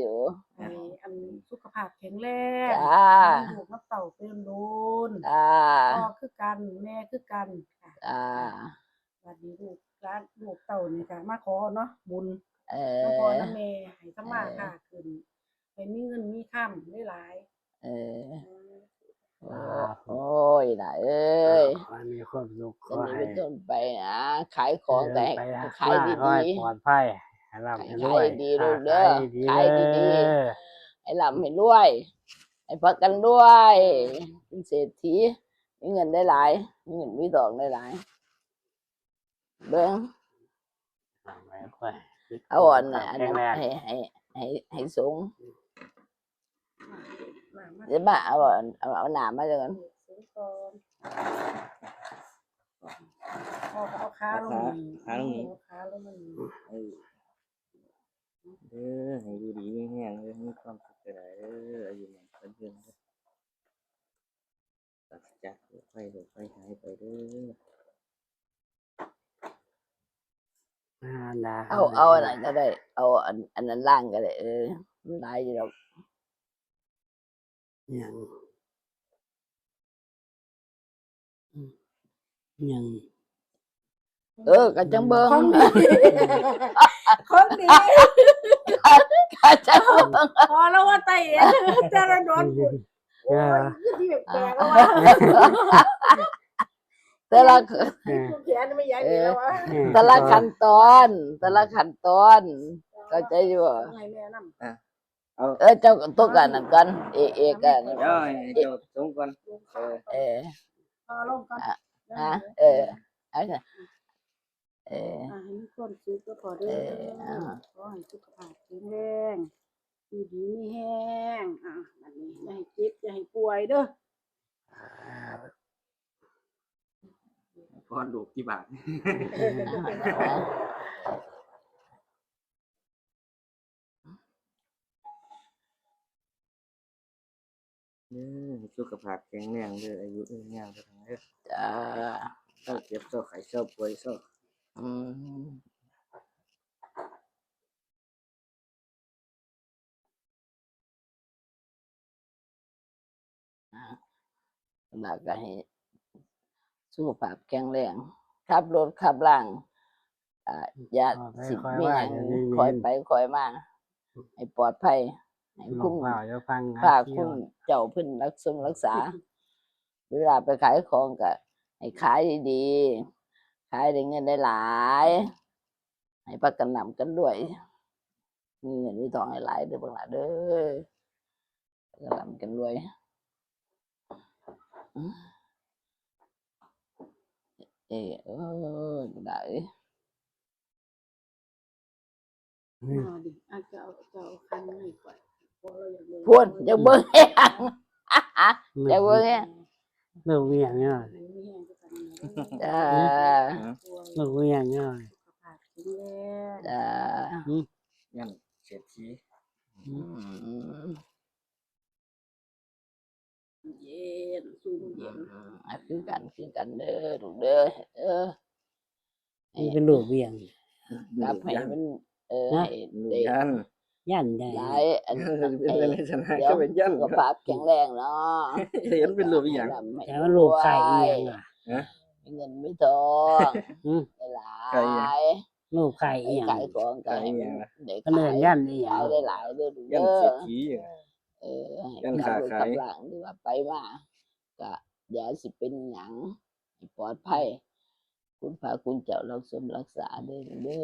ຢູ່ ໃຫ້ອັນສຸຂະພາບແຂງແຮງ ຈ້າ ມີລູກນຳເຕົ້າໄປດົນໆ ຈ້າ ພໍ່ຄືກັນ ແມ່ຄືກັນ ຈ້າ ບັດນີ້ລູກຫຼານ ລູກເຕົ້ານີ້ກະມາຂໍເນາະ ບຸນ ເອີ ມາຂໍນຳແມ່ ໃຫ້ທຳມາ ເອີ ຄ້າຂຶ້ນ ໃຫ້ມີເງິນມີຄຳຫຼາຍໆ ເອີ ສາທຸ ໂອ້ຍ ຫຼານເອີຍ ຂໍໃຫ້ມີຄວາມສຸກ ຈັ່ງໃດ ຂໍໃຫ້ເປັນຕົ້ນໄປນະ ຂາຍຂອງກະໃຫ້ ເອີ ໄປ ຂາຍດີໆ ຂໍໃຫ້ປອດໄພ ໃຫ້ລ່ຳໃຫ້ລວຍ ຂາຍດີໆ ລູກເດີ ຂາຍດີໆ ເດີ ໃຫ້ລ່ຳໃຫ້ລວຍ ໃຫ້ພາກັນລວຍ ເປັນເສດຖີ ມີເງິນຫຼາຍໆ ມີເງິນມີທອງຫຼາຍໆ ເບິ່ງ ເອົາອັນນັ້ນ ອັນນັ້ນ ແຂງແຮງ ໃຫ້ ໃຫ້ ໃຫ້ ໃຫ້ສົງ ນ້ຳມາ ດຽວມາເອົາອັນ ເອົາ ເອົານ້ຳມາກ່ອນ ສົງກ່ອນ ພໍ່ກໍເອົາຂາລົງນີ້ ເອົາຂາລົງນີ້ ເອີ ເດີ ໃຫ້ຢູ່ດີມີແຮງເດີ ມີຄວາມສຸກຫຼາຍໆເດີ ອາຍຸໝັ້ນຂວັນຍືນເດີ ປາສະຈາກໂລກໄພ ໂລກໄພຫາຍໄປເດີ ອ່າ ເອົາ ເອົາອັນນັ້ນກໍໄດ້ ເອົາອັນ ອັນນັ້ນລ້າງກໍໄດ້ ເອີ ມັນຫຼາຍຢູ່ດອກ ຫຍັງ ຫຍັງ ເອີ ກໍຈັ່ງເບິ່ງ ຂອງດີ ຂອງດີ ກໍຈັ່ງເບິ່ງ ພໍລະວ່າໄຕ ແຕ່ລະດອນພຸ້ນ ໂອ້ຍ ຄືຊິແປກໆ ລະວ່າ ແຕ່ລະ ແຂນໄມ່ໃຫຍ່ ເອີ ແລ້ວວ່າ ແຕ່ລະຂັ້ນຕອນ ແຕ່ລະຂັ້ນຕອນ ເຂົ້າໃຈຢູ່ບໍ່? ໃຫ້ແມ່ນຳ ອ່ະ ເອົາ ເອີ ເຈົ້າຕົກອັນນັ້ນກ່ອນ ເອ ເອ ກັນ ດຽວໃຫ້ເຈົ້າສົງກ່ອນ ເອີ ເອີ ເອົາລົງກ່ອນ ອ່ະ ເອີ ເອົາ ເອີ ອ່າ ໃຫ້ມີຄວາມສຸກເດີພໍ່ເດີ ເອີ ຂໍໃຫ້ສຸຂະພາບແຂງແຮງ ຢູ່ດີມີແຮງ ອ່າ ບັດນີ້ຢ່າໃຫ້ເຈັບ ຢ່າໃຫ້ປ່ວຍເດີ ພອນລູກທີ່ບ້ານ ເດີ ໃຫ້ສຸຂະພາບແຂງແຮງເດີ ອາຍຸຍືນຍາວເດີ ຈ້າ ເຊົາເຈັບ ເຊົາໄຂ້ ເຊົາປ່ວຍ ເຊົາ ອືມ ແລ້ວກໍໃຫ້ສຸຂະພາບແຂງແຮງ ຂັບລົດຂັບລາ ອ່າ ຢ່າ ຄ່ອຍໄປ ຊິມີຫຍັງ ຄ່ອຍໄປຄ່ອຍມາ ໃຫ້ປອດໄພ ໃຫ້ຄຸນ ພາຄຸນເຈົ້າເພິ່ນລັກສົມລັກສາ ເວລາໄປຂາຍຂອງກໍໃຫ້ຂາຍດີໆ ຂາຍໄດ້ເງິນຫຼາຍໆ ໃຫ້ພາກັນລ່ຳກັນລວຍ ມີເງິນມີທອງໃຫ້ຫຼາຍເດີ ເບິ່ງຫຼ້າເດີ ພາກັນລ່ຳກັນລວຍ ເອີ ເອີ ໄດ້ ມາດິ ອາດຈະເອົາ ເຈົ້າເອົາຄັນໃຫ້ຂ້ອຍ ເພາະລາວຢາກເບິ່ງ ພຸ້ນ ຢາກເບິ່ງແຮງ ຢາກເບິ່ງແຮງ ເບິ່ງມີຫຍັງເນາະ ເອີ ເບິ່ງມີຫຍັງເນາະ ສຸຂະພາບແຂງແຮງ ຈ້າ ຫຶ ຢ້ານເສດຖີ ຫືມ ເຢັນ ຊຸ່ມເຢັນ ອືມ ຄືກັນ ຄືກັນເດີລູກເດີ ເອີ ນີ້ເປັນລູກຫຍັງ ກັບໃຫ້ມັນ ເອີ ໃຫ້ໄດ້ ຢ້ານ ຢ້ານໃດ ຫຼາຍອັນ ເປັນລັກສະນະ ດຽວ ກໍເປັນຢ້ານ ສຸຂະພາບແຂງແຮງເນາະ ເຫັນເປັນລູກອີ່ຫຍັງ ແຕ່ວ່າລູກໄຂ່ອີ່ຫຍັງລະ ຮະ ມີເງິນມີທອງ ຫື ຫຼາຍ ໄຂ່ອີ່ຫຍັງ ລູກໄຂ່ອີ່ຫຍັງ ຂາຍຂອງກໍໃຫ້ມັນໄດ້ ເພິ່ນເອີ້ນຢ້ານອີ່ຫຍັງ ຂາຍໄດ້ຫຼາຍເດີລູກເດີ ຢ້ານເສດຖີ ເອີ ໃຫ້ ຢ້ານຄ້າຂາຍ ກັບລູກກັບຫຼານ ຫຼືວ່າໄປມາ ກະຢ່າຊິເປັນຫຍັງ ໃຫ້ປອດໄພ ຄຸນພະຄຸນເຈົ້າລັກສົມລັກສາເດີລູກເດີ